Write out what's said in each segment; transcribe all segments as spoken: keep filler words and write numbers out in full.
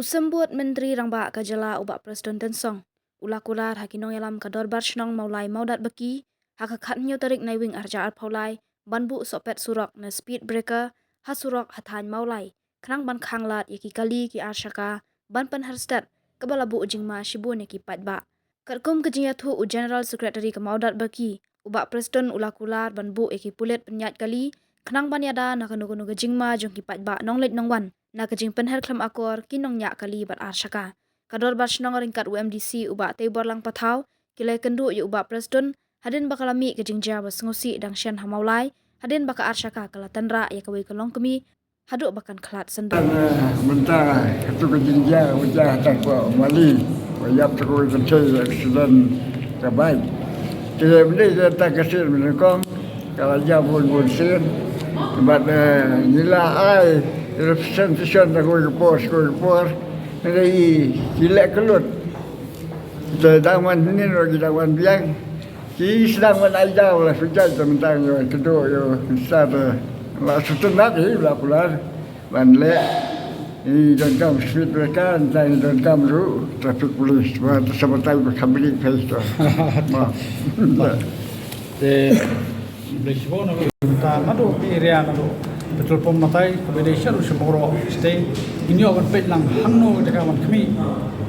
Symbud Myntri Rangbah ka jylla u Bah Prestone Tynsong u la kular ha ki nongïalam ka Dorbar Shnong Mawlai Mawdatbaki ha ka khathynñiew tarik Naiwieng arhajar arphew lai ban buh sohpet surok na speed breaker ha surok ha thaiñ Mawlai khnang ban khanglad ïa ki kali ki arshaka ban pynher stet kaba la buh jingma shibun ïa ki paidbah. Katkum ka jingïathuh u General Secretary ka Mawdatbaki u Bah Prestone u la kular ban buh ïa ki pulit pynïaid kali khnang ban ïada na kano kano ka jingma jong ki paidbah nongleit nongwan na ka jingpynher khlem akor ki nongñiah kali bad arshaka. Ka Dorbar Shnong ryngkat u MDC u Bah Teiborlang Pathaw ki la ïakynduh ïa u Bah Prestone hadien ba ka la mih ka jingjia ba sngewsih dang shen ha Mawlai hadien ba ka arshaka ka la tynrah ïa kawei ka longkmie haduh ba kan khlad syndon. Mynta katu ka jingjia ba jia ha Mawlai ba ïap tu ka kynthei accident ka bike. Te mynta ka sien mynta kong ka la jia bun bun sien bad ngi la ai representation da kawei ka por sha kawei ka por. Ngi leh ka lut. Te dang wan hynnin ruh ki dang wan biang. Ki sdang wan ai daw la shu jait te mynta ngi wan kdew ïa u minister te la shu tynat hi la kular ban leh. Ngi donkam speed breaker, ngi donkam ruh traffic police ba te sabatai ba kham bri phai to. Te Blei shibun na ka bynta naduh ka area naduh petrol pump matai kaba dei sha ruh sha Mawroh state. Ngin ïoh ban peit lang hangno ka jaka ban khmih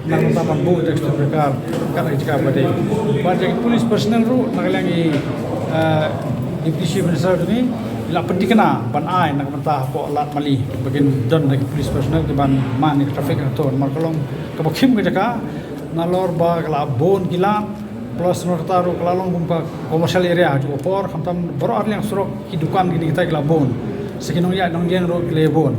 na ka bynta ban buh ïa ka speed breaker kat ka jaka ba dei. Bad ïa ki police personnel ruh na ka liang i, eh, Deputy Chief Minister jong ngi la pynthikna ban ai na ka bynta hapoh Lad Mali ba kin don da ki police personnel ki ban man ïa ka traffic hangto namar ka long kaba khim ka jaka nalor ba ka la bun ki lad. Plus nalor kata ruh ka la long kum ka commercial area ha kajuh ka por khamtam baroh arliang surok ki dukan kine kita ki la bun. Sa ki nongïaid nongïeng ruh ki la bun.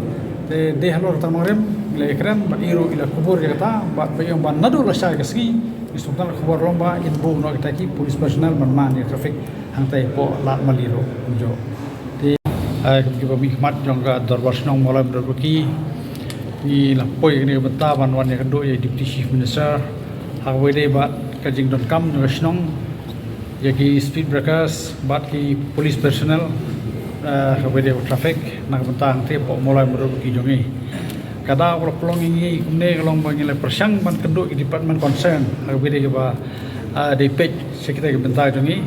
Te dei halor kata nongrim ki la ïakren bad i ruh i la kubur ïa kata bad ba ïoh ba naduh lashai ka sngi ngi sngewthuh ka khubor long ba in buh noh kita ki police personnel ban man ïa traffic hangtai hapoh Lad Mali ruh kumjuh. Te, eh, kum kiba mihkhmat jong ka Dorbar Shnong Mawlai Mawdatbaki, ngi la poi kane ka bynta ban wan ïakynduh ïa Deputy Chief Minister ha kaba ïadei bad ka jingdonkam jong ka shnong ïa ki speed breakers bad ki police personnel, eh, ha kaba ïadei bad traffic na ka bynta hangtai hapoh Mawlai Mawdatbaki jong ngi. Ka daw ba la pynlong ïa ngi kumne ka long ba ngi la pyrshang ban kynduh ïa ki department concern ha kaba ïadei kaba, eh, dei peit sha kita ki bynta jong ngi.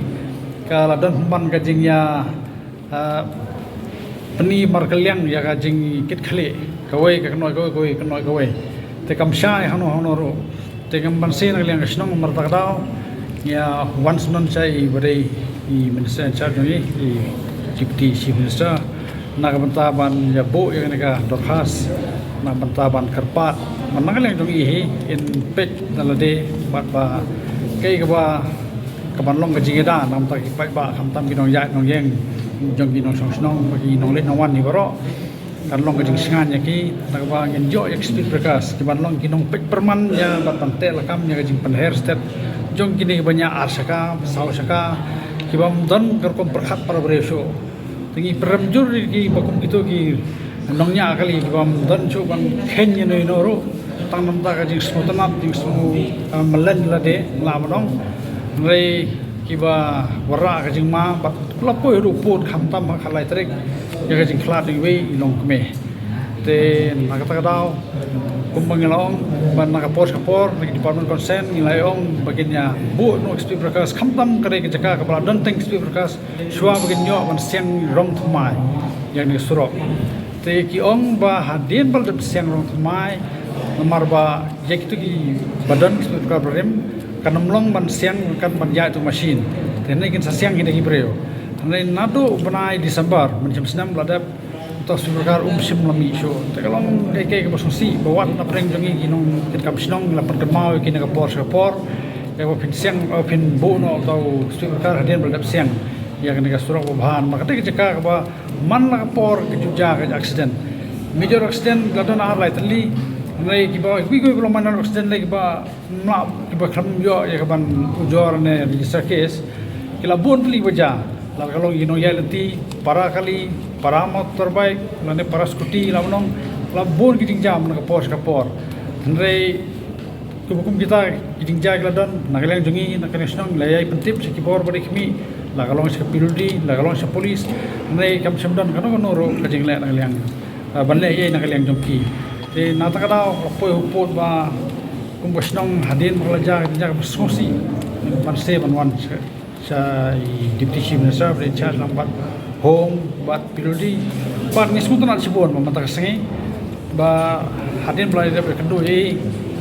Ka la don pynban ka jingïa Ah, pyni markylliang ïa ka jingkitkhlieh kawei ka kynnoh kawei, kawei ka kynnoh kawei. Te kam shai hangno hangno ruh. Te kam banse na ka liang ka shnong namar kata ka daw ngi ïa wan syndon sha i ba dei i Minister in charge jong ngi, i Deputy Chief Minister na ka bynta ban ïa buh ïa kane ka dorkhas na ka bynta ban kyrpad ban na ka liang jong i hi in peit na lade bad ba kaei kaba ka ban long ka jingïada na ka bynta ki paidbah khamtam ki nongïaid nongïeng jong ki nongshong shnong bad ki nongleit nongwan hi baroh. Kan long ka jingsngain ïa ki na kaba ngin ïoh ïa ki speed breakers ki ban long ki nongpeit pyrman ïa bad ban teh lakam ïa ka jingpynher stet jong kine kiba ñiah ar shaka saw shaka ki bym don ka rukom pyrkhat para briew shuh. Te ngi pyrem jur ïa kiba kum kito ki nongñiah kali ki bym don shuh ban kheiñ ïano ïano ruh. Tang namar ka jingsngewtynnat jingsngew, eh, mlien lade la ba nong. Hynrei kiba wanrah ka jingma bad la poi haduh pud khamtam ha ka lai tarik ïa ka jingkhlad jong iwei i longkmie. Te na kata ka daw kumba ngi la ong ba na ka por sha ka por na ki department concern ngi la ong ba kin ïa buh noh ki speed breakers khamtam ka dei ka jaka kaba la don teng ki speed breakers shuwa ba kin ïoh ban siang rong thymmai ïa kane ka surok. Te ki ong ba hadien ba la dep siang rong thymmai namar ba ïa kito kiba don ki speed breaker barim kan ym long ban siang kan ban ïaid tu machine. Te hynrei kin sa siang hi da ki briew. Hynrei naduh u bnai December mynshem snem la dep uta u speed breaker um shym la mih shuh. Te ka long kaei kaei kaba sngewsih ba wat na pdeng jong ngi ki nongkitkam shnong la pynkynmaw ïa ki na ka por sha ka por. Ïa ba phin siang, ba phin buh noh uta u speed breaker hadien ba la dep siang ïa kane ka surok ba bha namar kata ka jaka kaba man la ka por ka ju jia ka accident. Major accident la don ar lai tylli. Hynrei kiba kiwei kiwei ba long minor accident lei kiba mlak kiba khlem ïoh ïa ka ban ujor ne register case ki la bun tylli ba jia. La ka long ïa ki nongïaid lynti, para kali, para motorbike lane para scooty la ba nong, la bun ki jingjia na ka por sha ka por. Hynrei kiba kum kita ki jingjia ki la don na ka liang jong ngi na ka liang shnong la ïai pyntip sha ki bor ba dei khmih, la ka long sha ka P W D, la ka long sha police. Hynrei kam shym don kano kano ruh ka jingleh na ka liang, ah, ban leh ïa na ka liang jong ki. Te na kata ka daw la poi ha u pud ba kum ka shnong hadien ba la jia ka jingïaseng sngewsih ban sdang ban wan sha, sha i Deputy Chief Minister ba in charge lang bad Home bad P W D. Bad ngi sngewtynnat shibun ba mynta ka sngi ba hadien ba la dep ïakynduh ïa i,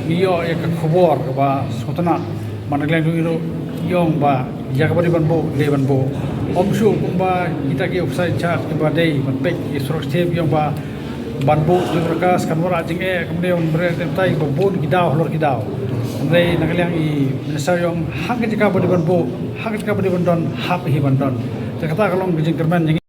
ngi ïoh ïa ka khubor kaba sngewtynnat. Mynta ka liang jong ngi ruh ngi ong ba ïa kaba dei ban buh, dei ban buh. Ym shuh kumba kita ki officer in charge kiba dei ban peit ïa surok step, ngi ong ba ban buh jong ka kan wanrah jingeh, kam dei ban bret em tai ba bun ki daw halor ki daw. Hynrei na ka liang i Minister ïa ong ha ka jaka ba dei ban buh, ha ka jaka ba dei ban don, hap hi ban don. Te kata ka long ka jingkyrmen jong ngi.